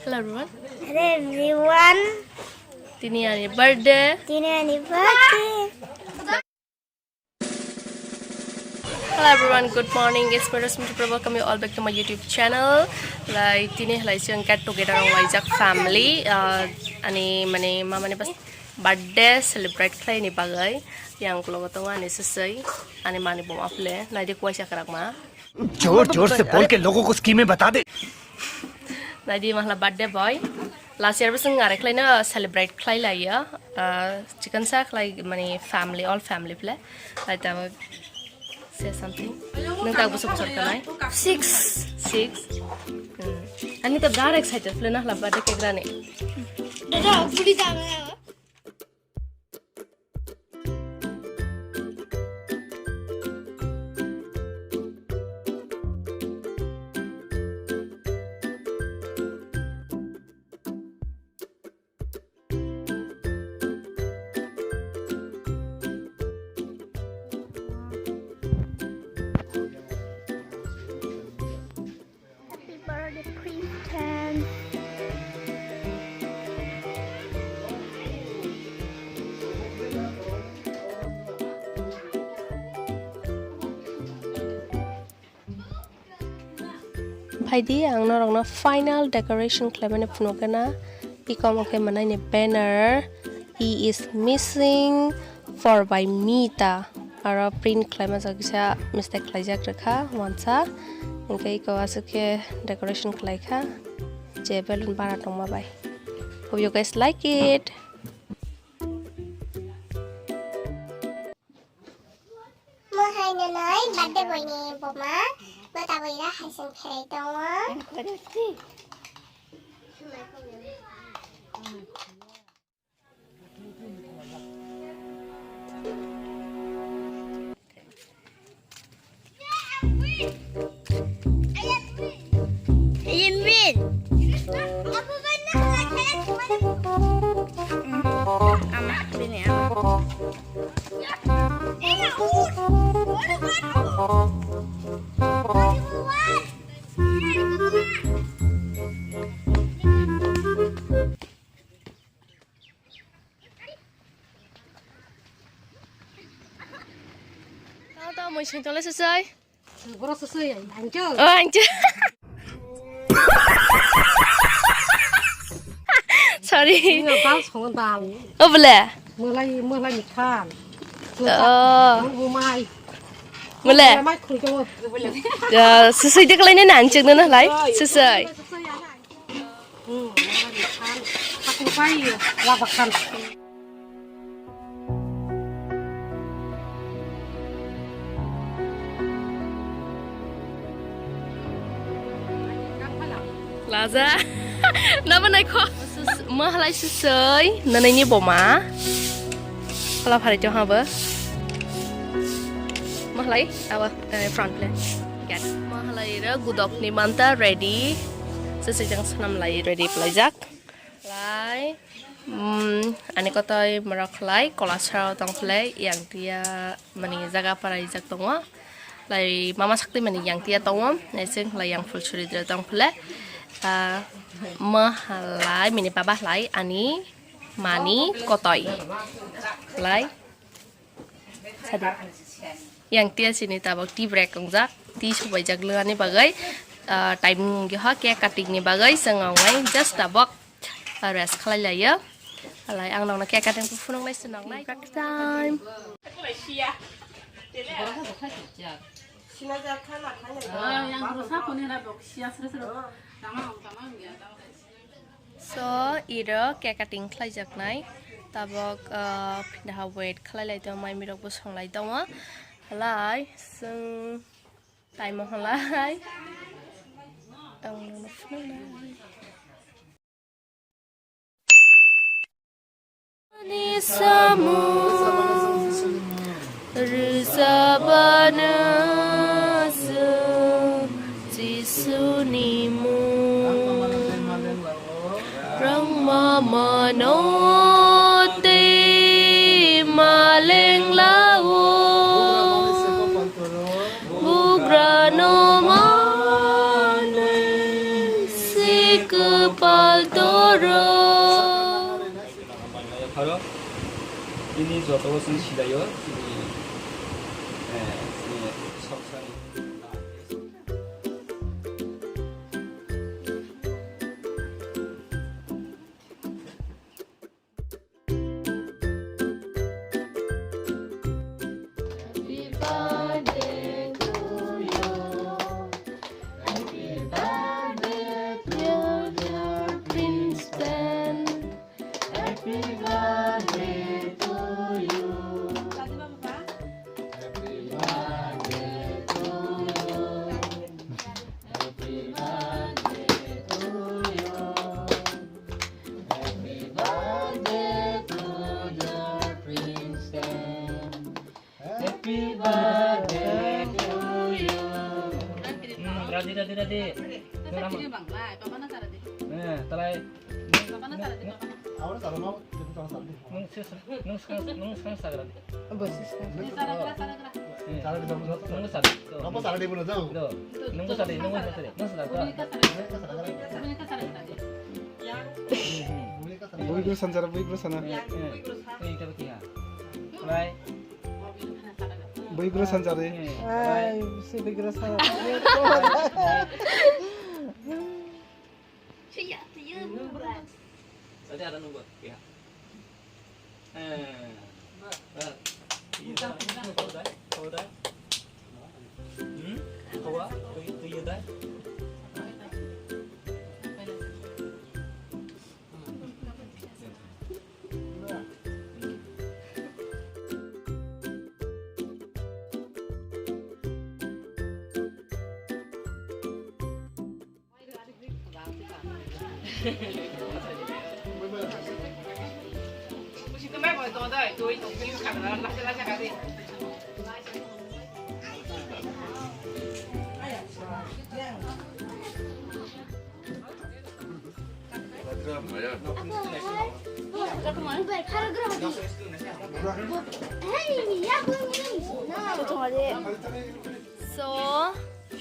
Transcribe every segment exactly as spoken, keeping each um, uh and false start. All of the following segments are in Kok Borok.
Hello everyone. Hello everyone. Tini ani birthday. Tini ani birthday. Hello everyone, good morning. It's me Rosmita Prabha. Welcome you all back to my YouTube channel. Lai tini halai chwng get together wng laijak family. Uh, ani mane mama ni bas birthday celebrate khlai ni bagwi. Yang kulo tongo ani sisai, ani mani bom aple. Naidi kuaisa kwrak ma. जोर जोर से बोल के लोगों को स्कीमें बता दे। Naidi mahla birthday boy. Last year bwswng are khlai no celebrate khlai lai ya. Ah, chicken sa khlai mani family, all family ple. Lai tamo say something. Nung tak bwswk bwswk kanai? Six. Six. Hmm. Ani to dar excited ple na hla birthday cake rani. Dada, puli dame. Happy birthday, Prince Ken. Phaidi, ang norokno final decoration khlaimani phunukgana. Iko omo khe mwnai ni banner, "E is missing, for by me" ta. Aro print khlaima jagisa mistake khlaijak rwkha wansa. Hwnkhe iko aswk khe decoration khlaikha je balloon bara tongma bai. Hope you guys like it. Mo hai nanai birthday boy ni boma, bo taboi ra hai seng pherai tongo. Iyan win. Ama, bini ama. Tamo, tamo, sing tole sesai. Borok sesai, angkel. Oh, angkel. Sorry. Ini bal songo dal. Oh, bole. Mulai, mulai mikhan. Oh. Bumai. Bole. Mai khul jawo. Ya, sesai de kalai ne nan chek na lai. Sesai. Laja. Nabo naikho. Mahalai susoi, nanaini boma. Hala phari chong habo. Mahalai, abo. Eh, front le. Gas. Mahalai ro gudok ni manta ready. Sesai jang sanam lai ready pelaijak. Lai. Hmm, ani kotoi morok lai, kolasra tong phlai, yang tia mani jaga parai jak tongo. Lai mama sakti mani yang tia tongo, neseng lai yang full suri dra tong phlai. Ah, mahalai mini baba lai ani mani kotoi. Lai. Sadi. Yang tia sini tabok tea break wngjak, tea subaijak lwani bagwi, ah, time wngwi ho cake cutting ni bagwi chwng wngnai just tabok, ah, rest khlai laio. Alai ang nokno cake cutting phunuk nai se noknai. Time. So, iro cake cutting khlaijaknai. Tabok, ah, phindaha wait khlai lai tongo, mai mirok bo song lai tongo. Halai, chwng time o halai. Ang nono phunuknai. Ani samung rwchapano chwng Jisuni mung rwngma mano tei maleng lao. Bugrano manwi si Kwpal doro. Pharo, tini joto chwng silaio, tini, eh, tini songsani. Happy birthday to you. Happy birthday to dear Prince Ben. Happy birthday to you. Happy birthday to you. Happy birthday to you. Happy birthday to the princess. Happy birthday to you. Hmm, Radhe, Radhe, Radhe. Eh, talai. Nung, nung, nung, nung sang, nung sang sagra. Bo si sang. Nung sari. Nung sari, nung sari, nung sari. Bui guru sanjara, bui guru sana. Bui guru sanjari. Ai, si bui guru sana. Tadi ada nunggu, ya. Eh, eh, iya, dah. Kau dah, kau dah. Hmm? Kau ah, tu, tu iya dah. So,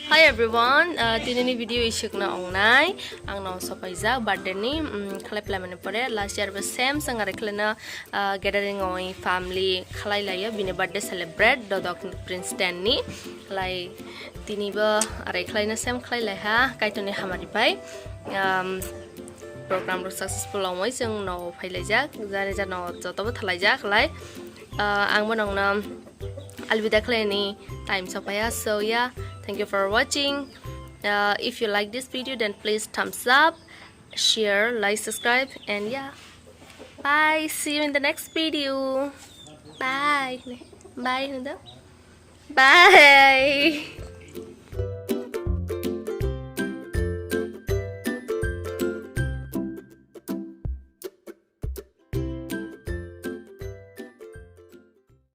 hi everyone, uh, tinini video isukna ongnai. Ang no sopaijak birthday ni, um, khlai phlai mani pore last year bo same swng ari khlaina, uh, gathering oi family khlai laio bini birthday celebrate Dodok Prince ten ni. Lai tini bo arai khlaina same khlai lai ha Kaitor ni hamari bai. Um, program rok successful ongoi chwng no phai laijak, jani jano joto bo thalaijak lai. Uh, ang bo nongno alvida khlaini time sopaya. So yeah, thank you for watching. Uh, if you like this video, then please thumbs up, share, like, subscribe, and yeah. Bye. See you in the next video. Bye. Bye. Bye.